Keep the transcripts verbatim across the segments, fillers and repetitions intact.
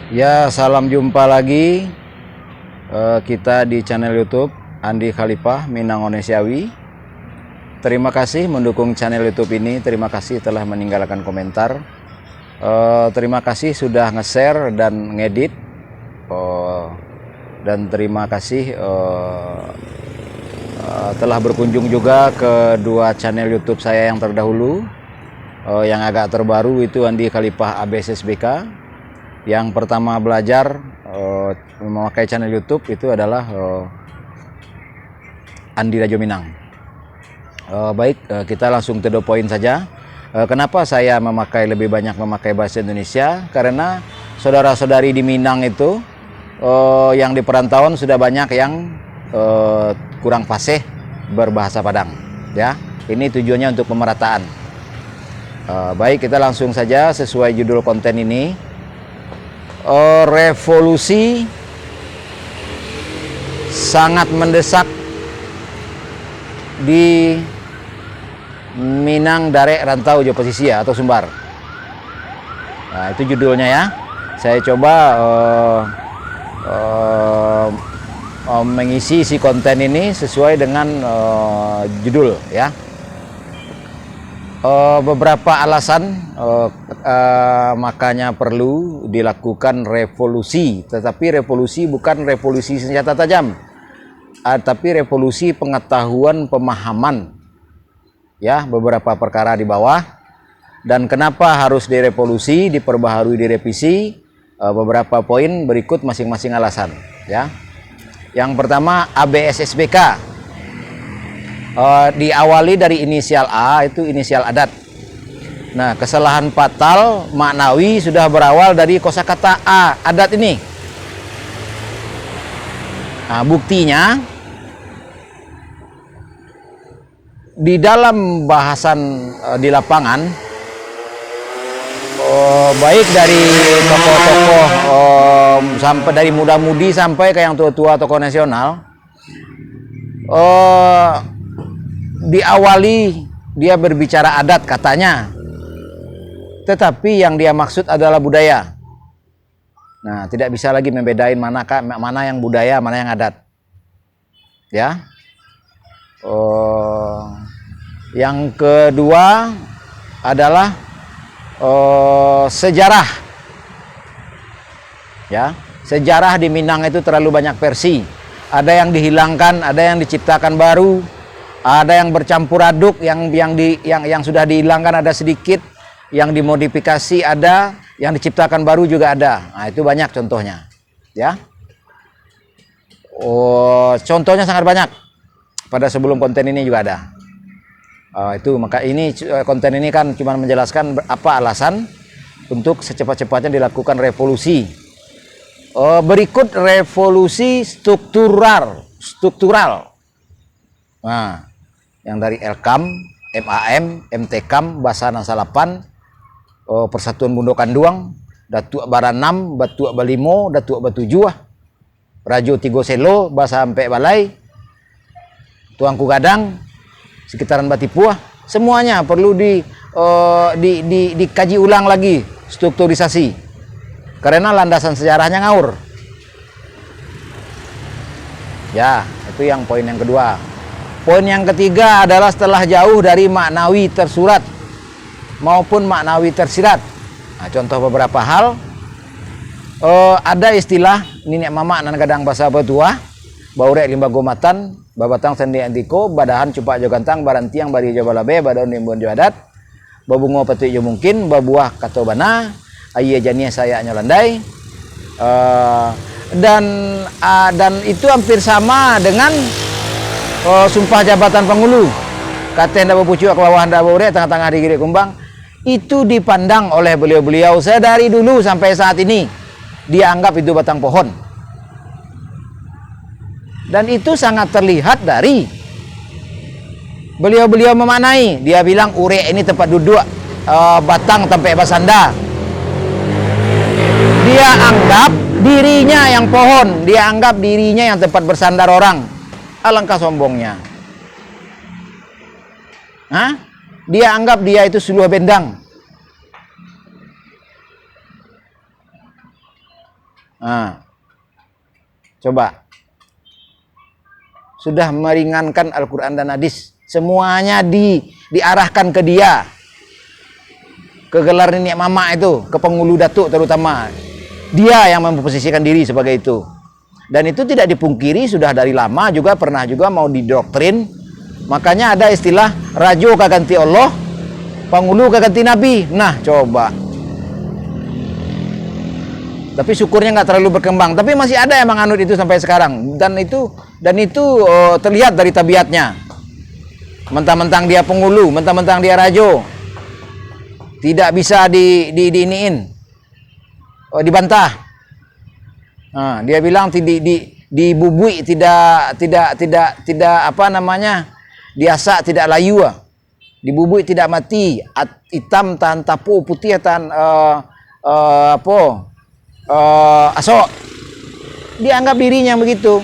Ya, salam jumpa lagi, eh, kita di channel YouTube Andi Khalifah Minang Onesiawi. Terima kasih mendukung channel YouTube ini. Terima kasih telah meninggalkan komentar. Eh, terima kasih sudah nge-share dan ngedit. Eh, dan terima kasih, eh, eh, telah berkunjung juga ke dua channel YouTube saya yang terdahulu. Eh, yang agak terbaru itu Andi Khalifah A B S S B K. Yang pertama belajar, eh, memakai channel YouTube itu adalah, eh, Andi Rajo Minang. Eh, baik, eh, kita langsung to the point saja. Eh, kenapa saya memakai, lebih banyak memakai bahasa Indonesia? Karena saudara-saudari di Minang itu, eh, yang di perantauan sudah banyak yang, eh, kurang fasih berbahasa Padang, ya. Ini tujuannya untuk pemerataan. Eh, baik, kita langsung saja sesuai judul konten ini. Eh, revolusi sangat mendesak di Minang Darek Rantau jo Pasisia atau Sumbar. Nah, itu judulnya, ya. Saya coba, eh, eh, eh, mengisi isi konten ini sesuai dengan, eh, judul, ya. Eh, beberapa alasan, eh, eh, makanya perlu dilakukan revolusi, tetapi revolusi bukan revolusi senjata tajam, ah, tapi revolusi pengetahuan, pemahaman, ya, beberapa perkara di bawah. Dan kenapa harus direvolusi, diperbaharui, direvisi? Eh, beberapa poin berikut masing-masing alasan, ya. Yang pertama, A B S S B K. Eh, diawali dari inisial A, itu inisial adat. Nah, kesalahan fatal maknawi sudah berawal dari kosakata A, adat ini. Nah, buktinya, di dalam bahasan, eh, di lapangan, eh, baik dari tokoh-tokoh, eh, sampai dari muda-mudi sampai ke yang tua-tua, tokoh nasional, eh, diawali dia berbicara adat katanya, tetapi yang dia maksud adalah budaya. Nah, tidak bisa lagi membedain mana ka-, mana yang budaya, mana yang adat. Ya. Oh, yang kedua adalah, oh, sejarah. Ya, sejarah di Minang itu terlalu banyak versi. Ada yang dihilangkan, ada yang diciptakan baru, ada yang bercampur aduk, yang, yang di, yang, yang sudah dihilangkan ada sedikit, yang dimodifikasi ada, yang diciptakan baru juga ada. Nah, itu banyak contohnya. Ya. Oh, contohnya sangat banyak. Pada sebelum konten ini juga ada. Ah, itu maka ini, eh, konten ini kan cuma menjelaskan ber-, apa alasan untuk secepat-cepatnya dilakukan revolusi. Eh, berikut revolusi struktural, struktural. Nah, yang dari L K A M, M A M, M T K A M, Basa Nan Salapan, eh, Persatuan Bundo Kanduang, Datuak Baranam, Datuak Balimo, Datuak Batujuah, Rajo Tigo Selo, Basa Ampek Balai, Tuangku Gadang, sekitaran Batipuah, semuanya perlu di, eh, di, di, dikaji ulang lagi strukturisasi. Karena landasan sejarahnya ngawur. Ya, itu yang poin yang kedua. Poin yang ketiga adalah setelah jauh dari maknawi tersurat maupun maknawi tersirat. Nah, contoh beberapa hal, eh, ada istilah niniak mamak nan gadang basa batuah, baurek limbago matan, babatang sandiak antiko, badahan cupak jo gantang, barantiang bari jo balabeh, badaun rimbun jo adat, babungo patuik jo mungkin, babuah kato bana, aia janiah sayaknyo landai. Eh, dan, ah, dan itu hampir sama dengan, eh, sumpah jabatan pangulu. Kateh ndak bapucuak, ka bawah ndak baurek, tangah-tangah digirik kumbang. Itu dipandang oleh beliau-beliau sadari dulu sampai saat ini, dia anggap itu batang pohon. Dan itu sangat terlihat dari beliau-beliau memaknai. Dia bilang urek ini tempat duduk, eh, batang tempat bersandar. Dia anggap dirinya yang pohon, dia anggap dirinya yang tempat bersandar orang. Alangkah sombongnya. Hah? Dia anggap dia itu suluah bendang. Ha. Coba. Sudah meringankan Al-Quran dan hadis. Semuanya di, diarahkan ke dia. Ke gelar niniak mamak itu, ke pangulu datuk terutama. Dia yang memposisikan diri sebagai itu. Dan itu tidak dipungkiri, sudah dari lama juga pernah juga mau didoktrin. Makanya ada istilah, "Rajo ka ganti Allah, pangulu ka ganti Nabi." Nah, coba. Tapi syukurnya nggak terlalu berkembang. Tapi masih ada yang menganut itu sampai sekarang. Dan itu, dan itu, eh, terlihat dari tabiatnya. Mentang-mentang dia pangulu, mentang-mentang dia rajo, tidak bisa di, di, diiniin, oh, dibantah. Ha, dia bilang ti-, di, di, dibubuik tidak, tidak, tidak, tidak, apa namanya, diasak tidak layu ah. Dibubuik tidak mati, at-, hitam tahan tapo, putih tahan, eh, eh, apo, eh, asok. Dia anggap dirinya begitu.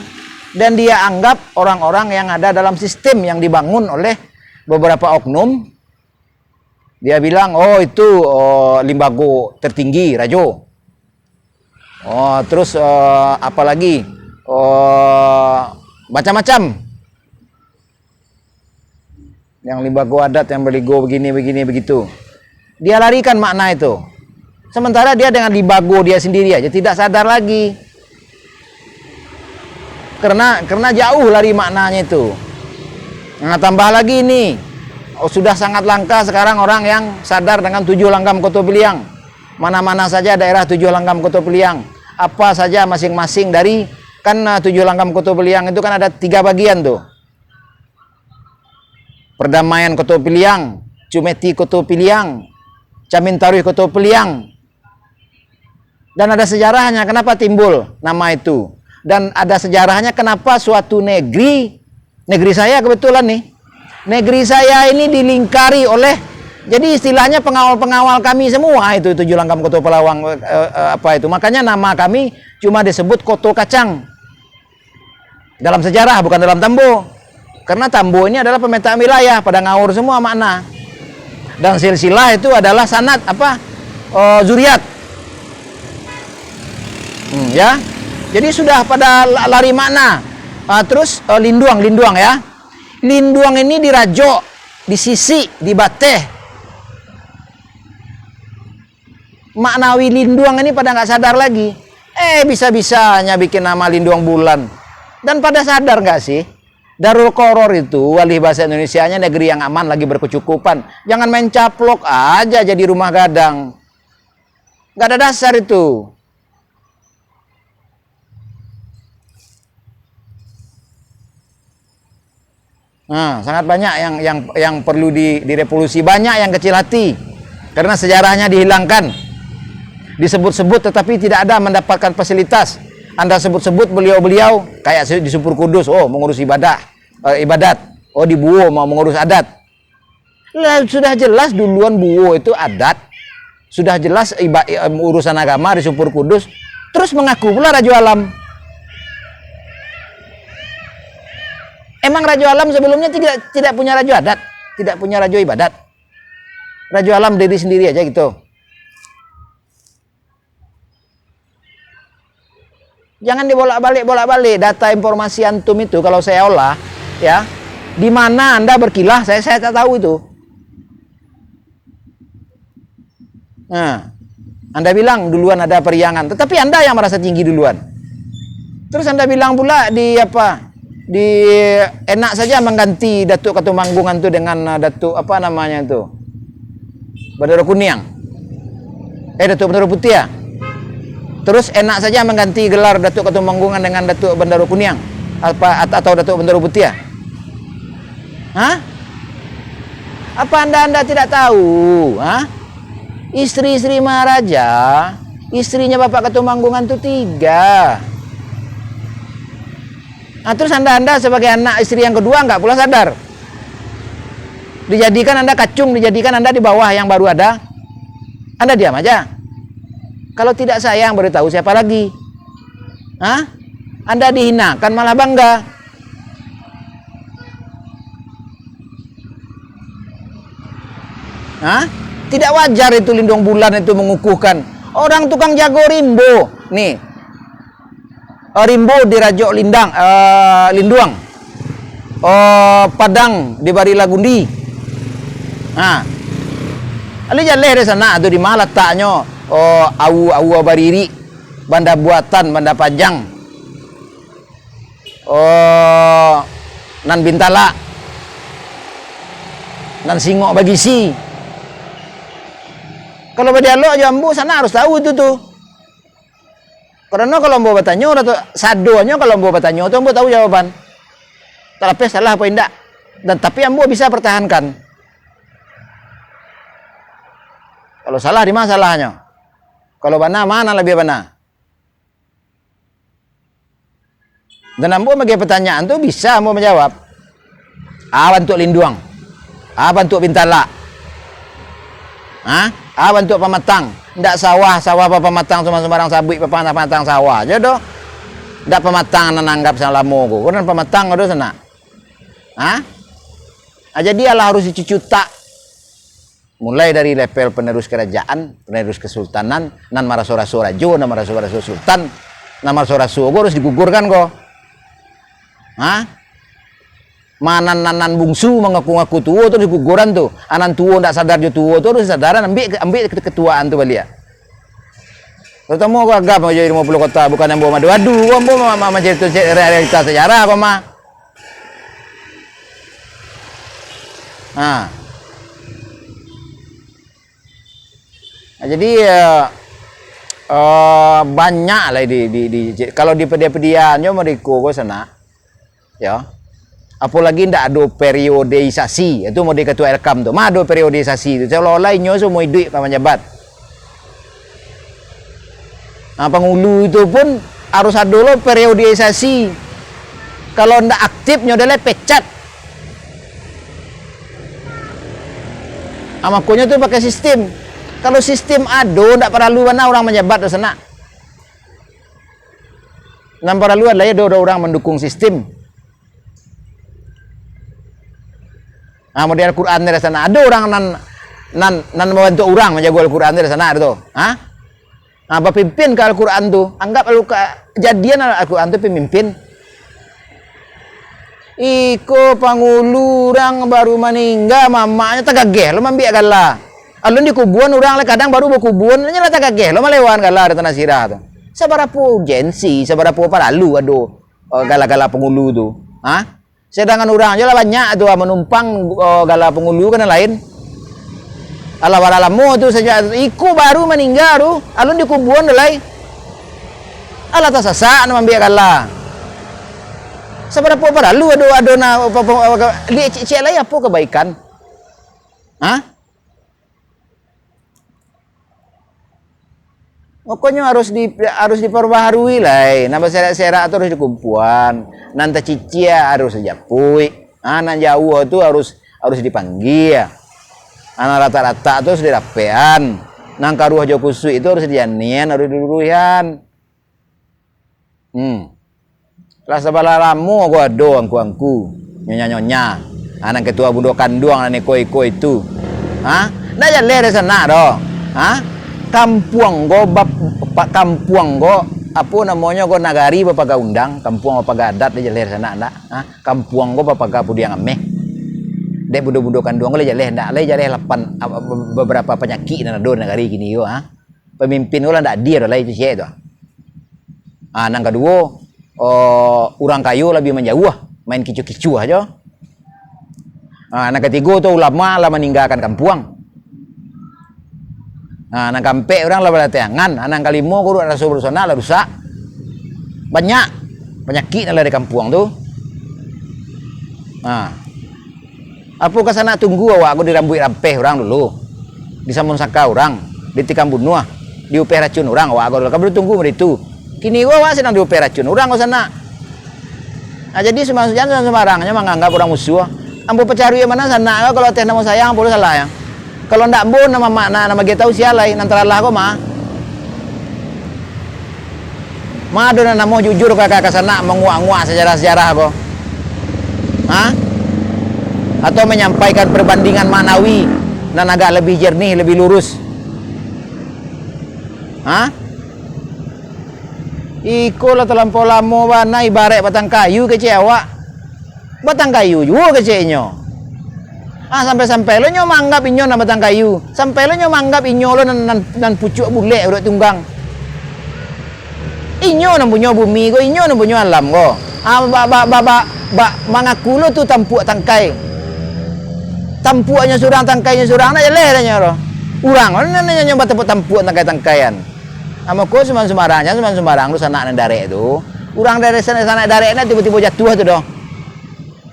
Dan dia anggap orang-orang yang ada dalam sistem yang dibangun oleh beberapa oknum, dia bilang, "Oh, itu, oh, limbago tertinggi, rajo." Oh, terus, eh, apa lagi? Oh, macam-macam. Yang limbago adat, yang baligo begini, begini, begitu. Dia larikan makna itu. Sementara dia dengan limbago dia sendiri aja tidak sadar lagi. Karena, karena jauh lari maknanya itu. Nah, tambah lagi ini, oh, sudah sangat langka sekarang orang yang sadar dengan tujuh langgam Koto Piliang. Mana-mana saja daerah tujuh langgam Koto Piliang. Apa saja masing-masing dari, kan, eh, tujuh langgam Koto Piliang itu kan ada tiga bagian tuh. Perdamaian Koto Piliang, Cumeti Koto Piliang, Camin Taruih Koto Piliang. Dan ada sejarahnya kenapa timbul nama itu. Dan ada sejarahnya kenapa suatu negeri, negeri saya kebetulan nih, negeri saya ini dilingkari oleh, jadi istilahnya pengawal-pengawal kami semua itu, tujuh langgam Koto Pelawang, eh, eh, apa itu. Makanya nama kami cuma disebut Koto Kacang. Dalam sejarah, bukan dalam tambo. Karena tambo ini adalah pemetaan wilayah, pada ngaur semua makna. Dan silsilah itu adalah sanad, apa, eh, zuriat. Hmm, ya. Jadi sudah pada la-, lari makna. Ah, terus, eh, linduang, linduang ya. Linduang ini dirajok, disisik, dibateh. Maknawi linduang ini pada nggak sadar lagi. Eh, bisa-bisanya bikin nama linduang bulan. Dan pada sadar nggak sih? Darul Qoror itu, walih bahasa Indonesianya negeri yang aman lagi berkecukupan. Jangan main caplok aja jadi rumah gadang. Nggak ada dasar itu. Nah, sangat banyak yang, yang, yang perlu di, direvolusi. Banyak yang kecil hati karena sejarahnya dihilangkan. Disebut-sebut tetapi tidak ada mendapatkan fasilitas. Anda sebut-sebut beliau-beliau kayak se-, di Sumur Kudus, oh, mengurus ibadah, eh, ibadat. Oh, di Buo mau mengurus adat. Lah, sudah jelas duluan Buo itu adat. Sudah jelas iba-, i-, em, urusan agama di Sumur Kudus. Terus mengaku pula Rajo Alam. Emang Rajo Alam sebelumnya tidak, tidak punya rajo adat, tidak punya rajo ibadat. Rajo Alam diri sendiri aja gitu. Jangan dibolak-balik, bolak-balik. Data informasi antum itu kalau saya olah, ya, di mana Anda berkilah, saya, saya tak tahu itu. Nah, Anda bilang duluan ada Periangan, tetapi Anda yang merasa tinggi duluan. Terus Anda bilang pula di apa? Di, enak saja mengganti Datuk Katumanggungan tu dengan, uh, Datuk apa namanya tu? Bandaro Kuniang. Eh, Datuk Bandaro Putiah. Terus enak saja mengganti gelar Datuk Katumanggungan dengan Datuk Bandaro Kuniang apa, at-, atau Datuk Bandaro Putiah. Hah? Apa anda-anda tidak tahu? Hah? Istri-istri Maharaja, istrinya Bapak Katumanggungan tu tiga. Ah, terus anda-anda sebagai anak istri yang kedua nggak pula sadar. Dijadikan anda kacung, dijadikan anda di bawah yang baru ada. Anda diam aja. Kalau tidak sayang, baru tahu siapa lagi. Hah? Anda dihinakan malah bangga. Hah? Tidak wajar itu Linduang Bulan itu mengukuhkan. Orang tukang jago rimbo. Nih, Oh, rimbo dirajok lindang, eh, linduang. Oh, padang dibari lagundi. Ha. Alai jaleh dek sanak tu, di ma lataknyo? Oh, awu-awu baririk, banda buatan, banda panjang. Oh, nan bintalak, nan singok bagisi. Kalau badialog jo ambo, sanak harus tahu itu tu. Karano kalau ambo batanyo, lah tu, sadonyo kalau ambo batanyo tu, ambo tahu jawaban. Talapeh salah apo indak. Dan, tapi ambo bisa pertahankan. Kalau salah, di ma salahnyo? Kalau bana, ma nan labiah bana? Dan ambo magai pertanyaan tu, bisa ambo manjawab. A bantuak linduang. A bantuak bintalak. Ha? A bantuak pamatang. Ndak sawah, sawah papamatang, sumbarang-sumbarang sabuik papamatang sawah je doh. Ndak pamatang nan anggap salamo ko. Ko nan pamatang ko doh, sanak. Ha? Ah, jadi alah harus dicucutak. Mulai dari level penerus kerajaan, penerus kesultanan, nan maraso-raso rajo, nan maraso-raso sultan, nan maraso-raso ko harus digugurkan ko. Ha? Ma nan, nan, nan bungsu mangaku-ngaku tuo tu harus diguguran tu. A nan tuo ndak sadar jo tuo tu harus disadaran, ambiak, ambiak ketuaan tu baliak. Terutama ko Agam jo Limo Puluah Kota, bukan ambo madu-adu, ambo ma-, ma-, mancari tu realita sejarah ko mah. Ha. Nah, jadi, eh, eh, banyak lah di, di, di, kalau di padian-padian nyo mereka ko sanak, yo. Apolagi ndak ado periodisasi, itu model ketua Elkam tu. Ma ado periodisasi tu, seolah-olah inyo seumur iduik ka manjabat. Nah, pangulu itu pun harus ado lo periodisasi. Kalau ndak aktif, nyo dah lah pecat. Ah, makonyo tu pakai sistim. Kalau sistim ado, ndak paralu bana urang manjabat tu, sanak. Nan paralu adalah ado, ado urang mandukung sistim. Ah, model Al-Quran tu, sanak. Ado urang nan, nan, nan mambantu urang manjago Al-Quran tu, sanak, ado tu. Ha? Ah, bapimpin ka Al-Quran tu. Anggap Al-, ka-, jadian Al-Quran tu pamimpin. Iko pangulu urang baru maningga, mamaknyo tagageh lo mambiak gala. Alun dikubuan urang lai, kadang baru bakubuan, nyo lah tagageh lo malewakan gala di tanah sirah tu. Sabarapo urgensi, sabarapo paralu ado, eh, gala-gala pangulu tu? Ha? Sedangkan urang jo lah banyak tu, ah, manumpang, eh, gala pangulu kan lain. Alah, bara lamo tu sajak iko baru maningga tu, alun dikubuan doh lai. Alah, tasasak nak mambiak gala. Sabarapo paralu ado, ado na, apa, apa, apa, liek ciek-ciek lai apo kebaikan? Ha? Makonyo harus di, harus diperbaharui lai. Nan baserak-serak tu harus dikumpuan. Nan tacicia harus dijapuik. Ha, nan jauah tu harus, harus dipanggia. Ha, nan ratak-ratak tu harus dirapekan. Nan karuah jo kusuik tu harus dijanian, harus diluruihan. Hmm. Lah sabalah lamo ko ado angku-angku, nyonya-nyonya, ha, nan ketua bundo kanduang nan iko-iko itu. Ha? Ndak jaleh dari sanak doh. Ha? Kampuang ko bap-, pa-, kampuang ko, apo namonyo ko, nagari bapaga undang, kampuang bapaga adat, ndak jaleh dari sanak ndak. Ha? Kampuang ko bapaga pudiang ameh. Dek bundo-bundo kanduang ko lai jaleh, ndak lai jaleh lapan, a, be-, beberapa panyakik nan ado di nagari kini ko, ha. Pamimpin ko lah ndak adie doh lai tu ciek tu. Ah, nan kaduo, oh, urang kayo labiah manjauah, main kicuah-kicuah jo. Ah, nan katigo tu ulama lah maninggakan kampuang. Ah, nan kaampek urang lah balateh angan. Ah, nan kalimo ko raso personal lah rusak. Banyak panyakik nan lah di kampuang tu. Ah. Apo ka sanak tunggu awak ko dirambuik rampeh urang dulu, disamun saka urang, ditikam bunuah, diupeh racun urang awak ko dulu? Ka bari tunggu bari tu. Kini ko awak sadang diupeh racun urang ko sanak. Nah, jadi sumbarang, jan sumbarangnyo manganggap urang musuah. Ambo pacaruik mano sanak ko, kalau ateh namo sayang, apo salah yo? Kalau ndak ambo, nan mamak, nan, nan bagian tahu sia lai, nan taralah ko mah. Ma ado nan namo jujur ka, ka, ka sanak manguak-nguak sajarah-sajarah ko? Ha? Atau manyampaikan perbandingan maknawi nan agak labiah jernih, labiah lurus? Ha? Iko lah talampau lamo bana, ibaraik batang kayu kecek awak. Batang kayu juo keceknyo. Ah, sampai-sampai lo nyo maanggap inyo nan batang kayu. Sampai lo nyo maanggap inyo lo nan, nan, nan pucuak bulek urek tunggang. Inyo nan punyo bumi ko, inyo nan punyo alam ko. Ah, ba, ba, ba, ba, ba, mangaku lo tu tampuak tangkai. Tampuaknyo surang, tangkainyo surang, nak jaleh dah nyo lo. Urang lo nan, nan, nan, nan batampuak-tampuak tangkai-tangkaian. Ambo ko sumbarang-sumbarang, jan sumbarang-sumbarang tu sanak nan darek tu. Urang dari sanak, sanak darek nak tibo-tibo jatuah tu doh.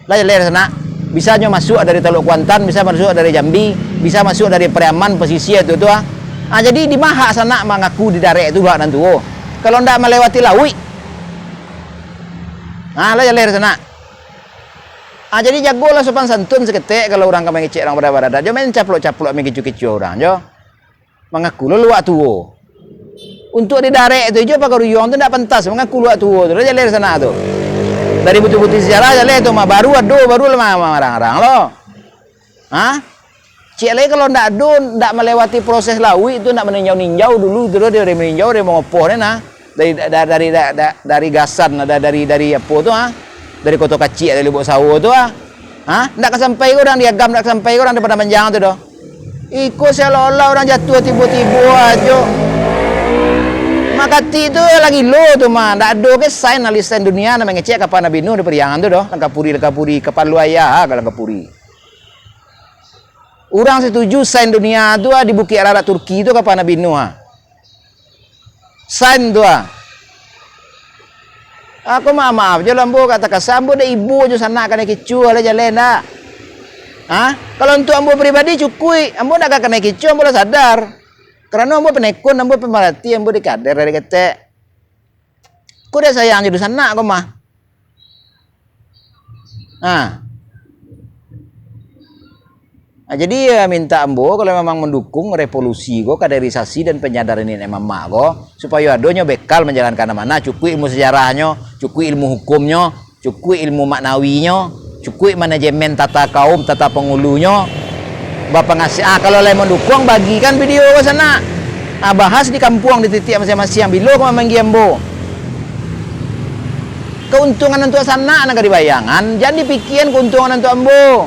Lah jaleh sanak. Bisa nyo masuak dari Taluk Kuantan, bisa masuak dari Jambi, bisa masuak dari Pariaman, pasisia tu, tu ah. Ah, jadi di ma hak sanak mangaku di darek tu, hak nan tuo. Kalau ndak malewati lauik. Ah, lah jaleh sanak. Ah, jadi jagolah sopan santun saketek kalau urang ka mangecek urang baradat-baradat. Jan main caplok-caplok, main kicuah-kicuah urang, jo. Mangaku lo luak tuo. Untuak di darek tu jo pagaruyuang tu ndak pantas mangaku luak tuo tu, lah jaleh sanak tu. Dari buti-buti sejarah jaleh tu mah, baru ado, baru lah ma-, ma-, marang-arang lo. Ha? Ciek lai kalau ndak ado, ndak malewati proses lauik tu, ndak maninjau-ninjau dulu tu, dari maninjau, dari mangopoh ni nah. Dari, da-, dari, da-, da-, dari gasan, da-, dari, dari apo tu, ha? Dari Koto Kaciak, dari Lubuk Sawo tu, ha? Ha? Ndak ka sampai ko urang di Agam, ndak ka sampai ko urang di Padang Panjang tu doh. Iko seolah-olah urang jatuah tibo-tibo ajo. Makati tu lah gilo tu mah. Ndak ado ke sain, ahli sain dunia nan mangecek kapa Nabi Nuh di Pariangan tu doh. Langkapuri, Langkapuri, kapalo ayah, ha, ka Langkapuri. Urang setuju sain dunia tu, ha, di Bukik Ararat Turki tu kapa Nabi Nuh, ha. Sain tu ah. Aku maaf-maaf jo lah ambo, kata kasar, ambo dek ibo jo sanak kanai kicuah lah jaleh ndak? Ha? Kalau untuak ambo pribadi cukuik, ambo ndak ka kanai kicuah, ambo lah sadar. Karano ambo penekun, ambo pemerati, ambo dikader dari ketek. Ko dek sayang jo dunsanak ko mah. Ha. Ha, jadi, ya, minta ambo, kalau memang mandukung revolusi ko, kaderisasi dan penyadaran niniak mamak ko, supayo adonyo bekal manjalankan amanah, cukuik ilmu sejarahnyo, cukuik ilmu hukumnyo, cukuik ilmu maknawinyo, cukuik manajemen tata kaum, tata pangulunyo, bapangasi-, ah, kalau lai mandukung, bagikan video ko sanak. Ah, bahas di kampuang, di titiak masiang-masiang, bilo ko mamanggia ambo. Keuntungan untuak sanak nan ka dibayangan, jan dipikian keuntungan untuak ambo.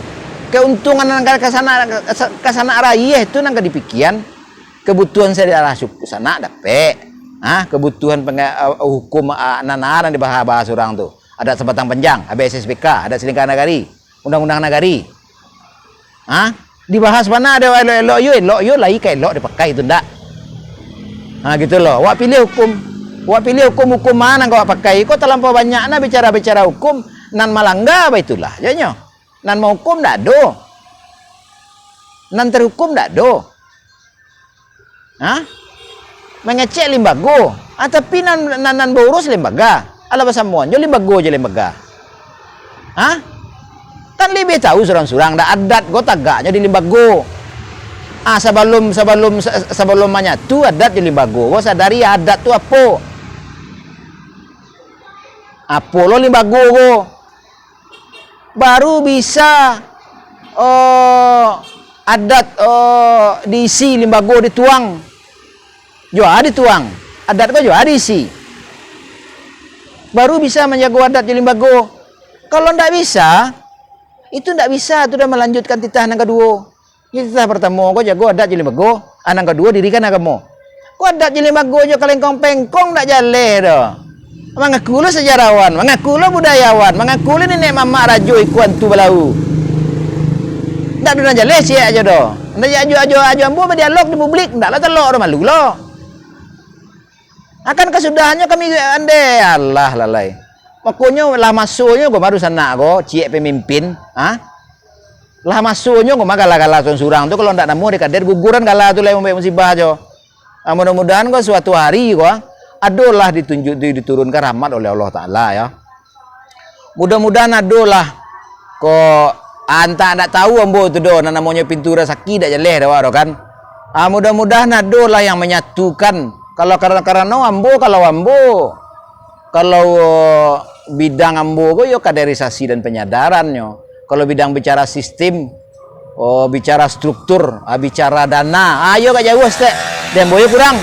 Keuntungan nan ka, ka sanak, ka sanak raiah tu nan ka dipikian. Kebutuhan sajarah suku sanak dapek. Ha, kebutuhan penga-, uh, hukum, uh, nan, nan dibahas-bahas urang tu. Adat Sabatang Panjang, abih S S B K, adat Silingka Nagari, undang-undang nagari. Ha? Dibahas bana dek elok-elok yo, elok yo, lai ka elok dipakai tu ndak? Ha, gitu lo. Wak pilih hukum. Wak pilih hukum-hukum ma nan ka wak pakai. Ko talampau banyak nah bicara-bicara hukum nan malangga, baitulah. Janyo. Nan mahukum ndak ado. Nan terhukum ndak ado. Ha? Mangecek limbago. Ah, tapi nan, nan, nan baurus limbaga. Alah basamoan jo limbago jo limbaga. Ha? Kan labiah tahu surang-surang, dak, adat ko tagaknyo di limbago. Ah, sabalum, sabalum, sa-, sabalum manyatu adat jo limbago ko, sadari adat tu apo? Apo lo limbago ko? Baru bisa, oh, adat, oh, diisi limbago dituang. Jua dituang. Adat ko jua diisi. Baru bisa manjago adat jo limbago. Kalau ndak bisa, itu ndak bisa tu dah malanjutkan titah nan kaduo. Titah partamo ko jago adat jo limbago, ah, nan kaduo dirikan agamo. Ko adat jo limbago jo kalengkong-pengkong ndak jaleh doh. Mangaku lo sejarawan, mangaku lo budayawan, mangaku lo niniak mamak rajo iko antu balau. Ndak ado nan jaleh ciek ajo doh. Ndak ajo, ajo, ajo ambo badialog di publik, ndak lah talok doh, malu lo. Akan kasudahannyo kami ande, alah lalai. Makonyo lah masonyo ko mah dunsanak ko, ciek pamimpin, ha? Lah masonyo ko mah gala-gala surang-surang tu, kalau ndak namuah dikader guguran gala tu lai mambuek musibah jo. Ah, mudah-mudahan ko suatu hari ko, ah, adolah ditunjuk, di-, diturunkan rahmat oleh Allah Taala, ya. Mudah-mudahan adolah ko, ah, antah ndak tahu ambo tu doh, nan namonyo pintu rasaki dak jaleh dah awak doh kan. Ah, mudah-mudahan adolah yang menyatukan. Kalau karano, karano ambo, kalau ambo, kalau bidang ambo ko yo kaderisasi dan penyadarannyo. Kalau bidang bicara sistim, oh, bicara struktur, ah, bicara dana, ah, yo agak jauah saketek. Di ambo yo kurang.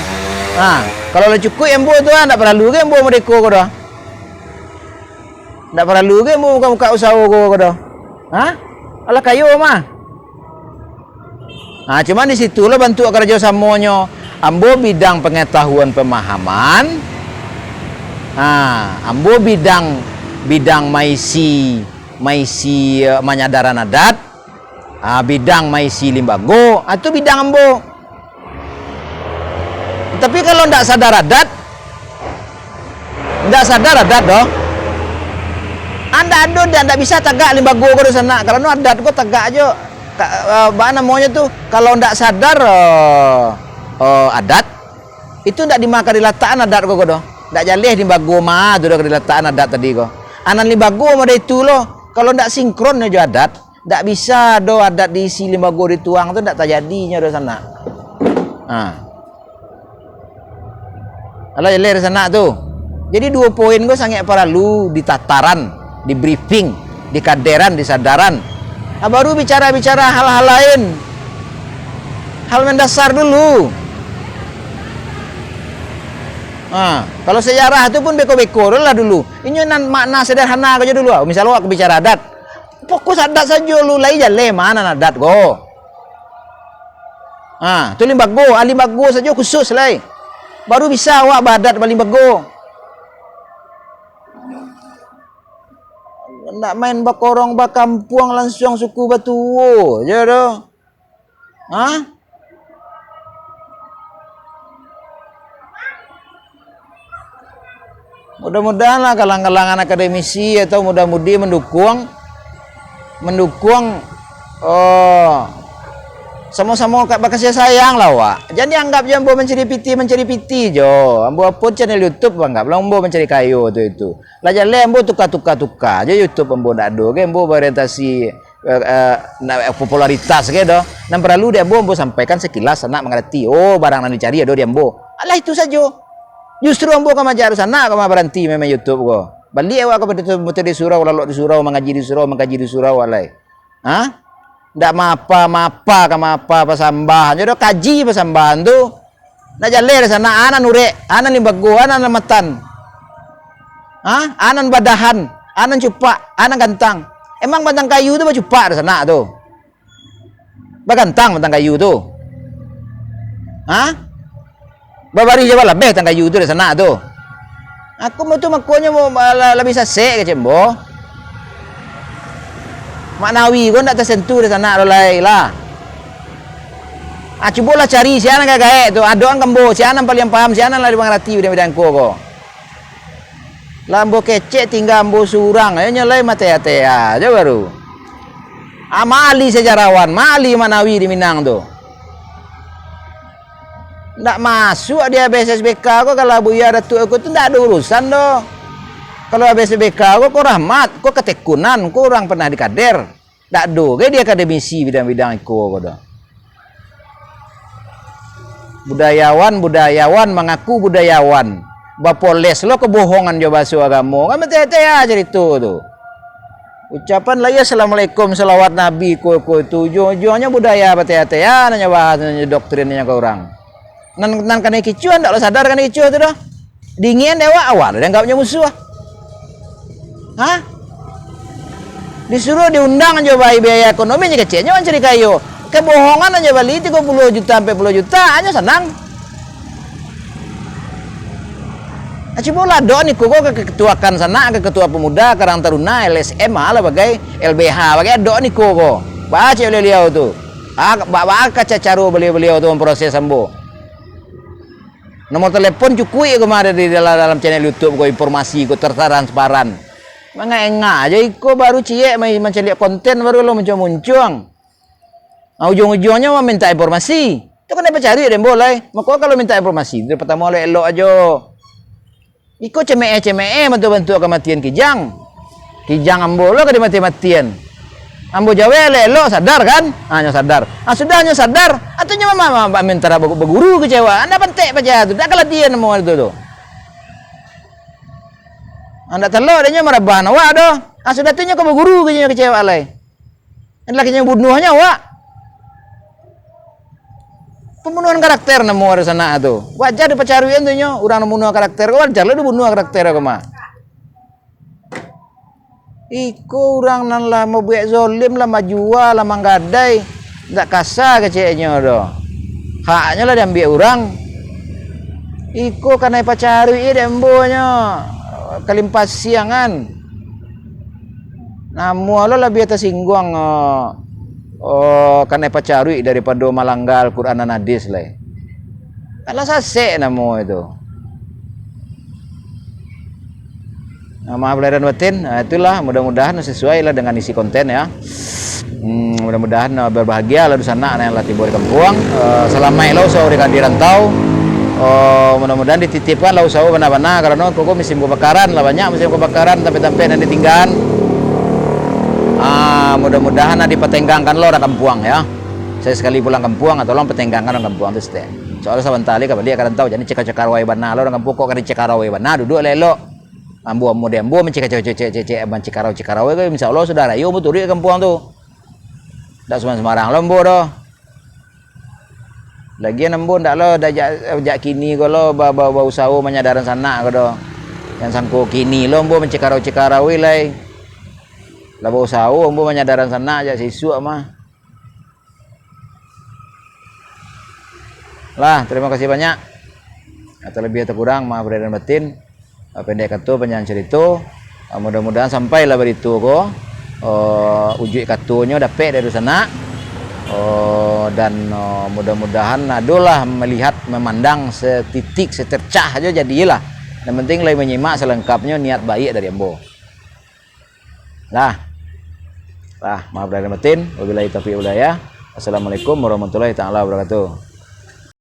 Ah. Kalau lah cukuik ambo tu, ah, ndak paralu ge ambo merdeka ko doh. Ndak paralu ge ambo buka-buka usaha ko, ko doh. Ha? Alah kayo mah. Ha, cuman di situ lah bantuak karajo samonyo. Ambo bidang pangatahuan pamahaman. Ha, ambo bidang, bidang maisi, maisi, eh, manyadaran adat. Ha, bidang maisi limbago. Ha, tu bidang ambo. Tapi kalau ndak sadar adat, ndak sadar adat doh. Andak ado, ndak, ndak bisa tagak limbago ko doh sanak. Kalau no adat ko tagak jo. Ka-, eh, baa namonyo tu, kalau ndak sadar, eh, eh, adat, itu ndak dima ka dilatakan adat ko, ko doh. Ndak jaleh limbago ma tu doh ka dilatakan adat tadi ko. Anan limbago ma dari tu lo, kalau ndak sinkron jo adat, ndak bisa doh adat diisi limbago dituang tu, ndak tajadinyo doh sanak. Ha. Alah jaleh dari sanak tu. Jadi duo poin ko sangaik paralu ditataran, di-briefing, dikaderan, disadaran. Ha, baru bicara-bicara hal-hal lain. Hal mendasar dulu. Ha, kalau sejarah tu pun beko-beko dulu lah dulu. Inyo nan makna sederhana ko jo dulu. Misal awak ka bicara adat. Fokus adat sajo lu, lai jaleh ma nan adat ko. Ha, tu limbago, ah, limbago sajo khusus lai. Baru bisa awak baadat balimbago. Ndak main bakorong bakampuang, lansuang suku batuo je doh. Ha? Mudah-mudahanlah kalangan-kalangan akademisi atau muda-mudi mandukung, mandukung, oh, samo-samo ka-, bakasih sayang lah awak. Jan dianggap jo ambo mancari piti, mancari piti jo. Ambo upload channel YouTube, anggaplah ambo mancari kayo tu itu. Lah jaleh ambo tuka-tuka-tuka je YouTube ambo, ndak ado ge ambo berorientasi eh, eh, na-, popularitas ge doh. Nan paralu di ambo, ambo sampaikan sakilas, sanak mangarati. Oh, barang nan dicari ado di ambo. Alah, itu sajo. Justru ambo ka maja sanak ka baranti main YouTube ko. Baliak awak ka batua-batua di surau, lalok di surau, mangaji di surau, mangkaji di surau, alai. Ha? Ndak maapa-maapa ka maapa pasambahan. Yo doh, kaji pasambahan tu. Nak jaleh dari sanak, anan urek, anan limbago, anan lamatan. Ha? Anan badahan, anan cupak, anan gantang. Emang batang kayu tu bacupak dari sanak tu? Bagantang batang kayu tu? Ha? Babarih jo balabeh batang kayu tu dari sanak tu? Aku tu makonyo mo-, la-, labiah sasek kecek ambo. Maknawi ko ndak tasentuh dari sanak tu lai lah. Ah, cubolah cari, sia nan ka gaek tu, adokan ka ambo, sia nan paliang paham, sia nan lah dimangarati bidang-bidang ko, ko. Lah ambo kecek tingga ambo surang, ayo nyo lai matea-tea ajo baru. Ah, ma ahli sejarawan, ma ahli maknawi di Minang tu. Ndak masuak di A B S S B K ko, kalau Buya Datuak ko tu ndak ado urusan doh. Kalau A B S S B K ko, ko rahmat, ko katekunan, ko urang pernah dikader. Ndak ado ge di akademisi bidang-bidang iko ko doh. Budayawan, budayawan, mangaku budayawan. Bapoles lo kebohongan jo baso agamo. Kan batea-tea carito tu. Ucapan lai assalamualaikum, salawat Nabi, ko, ko tu. Ujuang-ujuangnyo budaya batea-tea, nanyo bahas, nanyo doktrin, nanyo ka urang. Nan, nan kanai kicuah, ndak lo sadar kanai kicuah tu doh. Dingin dek awak, awak lah dianggapnyo musuah. Ha? Disuruh diundang jo bai biaya ekonomi, nyo keceknyo mancari kayo. Kebohongan nyo bali tigo puluah juta, ampek puluah juta, nyo sanang. Ah, cubolah adok niko ko ka ketuakan sanak, ka ketua pemuda, Karang Taruna, L S M, alah bagai, L B H, bagai adok niko ko. Bacek baliau-liau tu. Ah, ba-, ba-, kaca caro baliau-baliau tu memproses ambo. Nomor telepon cukuik ko mah ado di dalam, dalam channel YouTube ko, informasi ko tertransparan. Mangengak aja iko baru ciek mai mancaliak konten baru lo muncuang-muncuang. Ah, ujung-ujungnyo maminta informasi. Tu kan dapek cari dek ambo lai. Mako kalau minta informasi, tu partamo elok-elok ajo. Iko cemeeh-cemeeh bantuak-bantuak kamatian kijang. Kijang ambo lo ka dimati-matian. Ambo jawek elok-elok, sadar kan? Ha, nyo sadar. Ha, sudah nyo sadar, ha, tu nyo ma-, ma-, ma-, mintara bagu-, baguru kecewa. Anda pantek paja tu, dak kaladian namo tu tu. Ha, ndak talok dek nyo maraban awak doh. Ha, sudah tu nyo ka baguru ke nyo kecewa lai. Lakinyo bunuahnyo awak. Pambunuahan karakter namo dunsanak tu. Wajar dipacaruikan tu nyo, urang nan mambunuah karakter ko wajar lah dibunuah karakter ko mah. Iko urang nan lah mambuek zolim, lah manjua, lah manggadai, indak kasa keceknyo doh. Haknyo lah diambiak urang. Iko kanai pacaruik dek ambo nyo, kalimpasiangan. Namo lo labiah tasingguang, oh, oh, kanai pacaruik daripado malangga Al-Quran nan hadis lai. Alah sasek namo itu. Nah, maaf lahir dan batin. Nah, itulah, mudah-mudahan sesuai lah dengan isi konten ya. Hmm, mudah-mudahan, eh, berbahagia lah dunsanak yang lah tibo di kampuang. Eh, salamaik lah usaho di, di rantau. Eh, mudah-mudahan dititipkan lah usaho bana-bana, karano koko musim kebakaran lah, banyak musim kebakaran, tampek-tampek nan ditinggaan. Ah, mudah-mudahan lah dipatenggangkan lah urang kampuang ya. Saya sekali pulang kampuang, atau lah patenggangkan urang kampuang tu saketek. Soalnya sabanta lai ka baliak ka rantau, jadi cekak-cekak rawai bana lah urang kampuang, kok kada cekak rawai bana, duduk elok-elok. Ambo, ambo dek ambo mancikacau, cek, cek, cek, cek, mancikarau-cikarau ko, insya Allah sudah rayo ambo turuik ka kampuang tu. Ndak sumbarang-sumbarang lo ambo doh. Lagian ambo ndak lo, dah jak, jak kini ko lo ba, ba, bausaho manyadaran sanak ko doh. Jan sangko kini lo ambo mancikarau-cikarau lai. Lah bausaho ambo manyadaran sanak jak sisuak mah. Lah, terima kasih banyak. Atau lebih atau kurang, maaf lahir dan batin. Ah, pendek kato, panjang carito. Ah, mudah-mudahan sampailah barito ko, eh, ujuik katonyo dapek dari sanak. Eh, dan, eh, mudah-mudahan adolah melihat, memandang setitik, secercah aja jadilah. Yang penting lai menyimak selengkapnyo niat baik dari ambo. Lah. Lah, maaf lahir dan batin. Wabillahi taufiq wal hidayah. Assalamualaikum warahmatullahi taala wabarakatuh.